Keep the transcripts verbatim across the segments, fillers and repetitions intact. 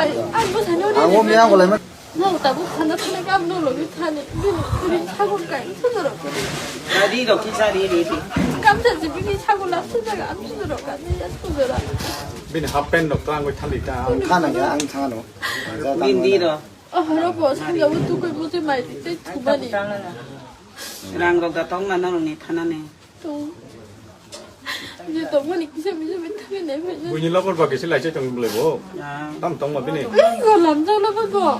Ang bo sani. Ang bo miyang golai ma. No, tabuk thana thana kam no logi thani. Bini, bini sagol kai, sujoro. Ri ro kisa ri ri ri. Kam sa si bini sagol la sujaga, am sujoro ka, ni ya sujoro. Bini half pant rok twlangwi thali ta. Ang thana ya, ang thano. Bini ro. Oh, horo bo, sanja bo tukui muti mai, tei thumani. Rang rok da tong na norok ni thana ni. Tong. Je tongmani kisa bisa bisa thangwi nai phai. Buini lobar ba kisa lai chai tong bolai bo. Ah. Tam tong ma bini. Ei, go lamjak na bo.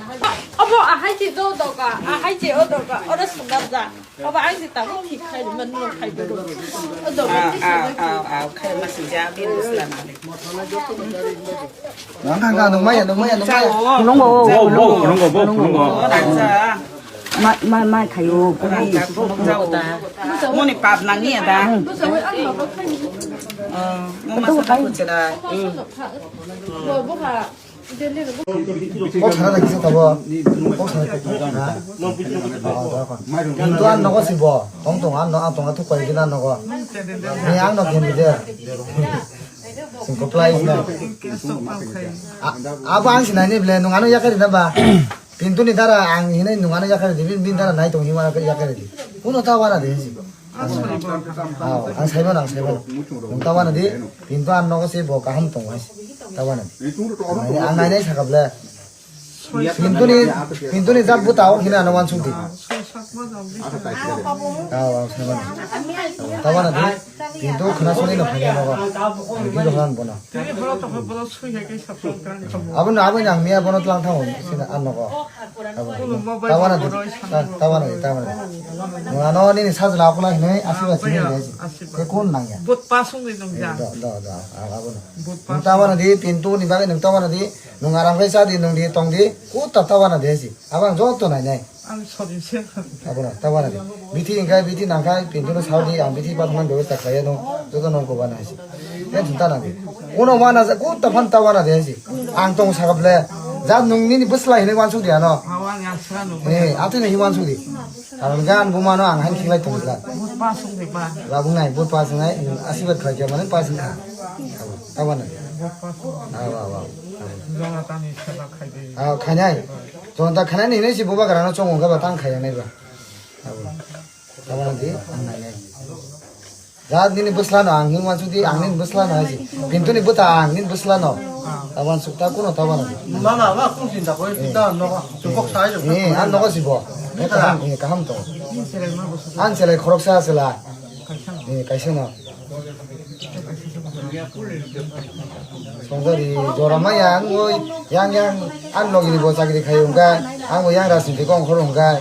Abo ahai se do doga, ahai se o doga, oro sungam ja. Abo ang se tamo thik khai man no khai do. O doga. Ah, ah, ah, ah, khai ma sing ja bini sla na. Nang kang kang nung maya, nung maya, nung maya. Nung bo, nung bo, nung bo, nung bo. Ora ja. Mai, mai, mai khaio, puri. Moni pap nang ni da. Hmm. Oh, mo masa ko chera. Kok sana lagi sa tabo. Kok sana lagi. Ha? Itu an nogo si bo. Tong tong an no an tong atu koi gina nogo. Ni ang no gini de. Singko plai na. Abo ang sinai ni ble nung ano yakari na ba. Pintu ni dara ang hinai nung ano yakari di bin bin dara nai tong hima yakari di. Kuno ta wana de si. Ang saimano, ang saimano. Nung ta wana di. Pintu an nogo si bo kaham tong hai. Ta wana di. Ang nai nai sakap le. Pintu ni, pintu ni jat buta o hina ano wansuk di. Aw, aw, saimano. Ta wana di. Pintu khna soni no phai nogo. Di lo han bono. Tini horo tokha bono sui hai khe sapsang tang kha bo. Abo no, abo ni ang miya bono tlang thango, sina ang nogo. Abo. Kuno mobile Tawana di, bono ta-, tawana di, tawana di. Nung ano nini sajla okla hinoi asiba sini hinoi si. Asiba. Te kun nang ya? Bot pasung ni nung Eh, ja. Do, do, do, abo, abo no. Bot Nung pasung. Tawana di, pintu ni bagwi nung tawana di, nung aram khai cha di, nung di, tong di, kutta tawana di si. Abo ang joto nai nai. Ang sorry se. Abo no, tawana di. Bithi hingkai, bithi nangkai, pintu no sao di, ang bithi pathman bebostha khlai no, joto no ko bana si. Tension ta nang di. Uno wana ja, kutta phan ta wana de si. Ang tong sakap le. Ja nung nini bwsla hinwi wansuk di ano. Hawa ang asra no. Eh, atwi no hi wansuk di. Karon gan buma no ang han khinglai tong la. Bot pasung de ba. Labung nai, bot pasung nai, asibad khlai kya mane pasung kha. Abo, abo na. Bot pasung. Abo, abo. Jona tani seba khai de. Ah, khanai. Jonta khanai ni hinwi si buba garano chong wngkha ba tang khaya nai ba. Abo. Tabana di, ang nai nai. Ja nini bwsla no, ang nini wansuk di, ang nini bwsla no hai si. Pintu ni bwta, ang nini bwsla no. Tabana sukta kuno tabana di. Mama, ma kung sinta koi, kita no, chukok sai, Eh, ang nogo si bo. Eh, kaham, eh, kaham to. Ang selai khoroksa sela. Eh, kaisa no. Songjari jora ma yang oi, yang, yang, ang logi ni bo chakri khai wngkha, ang bo yang rajniti kong khoro wngkha.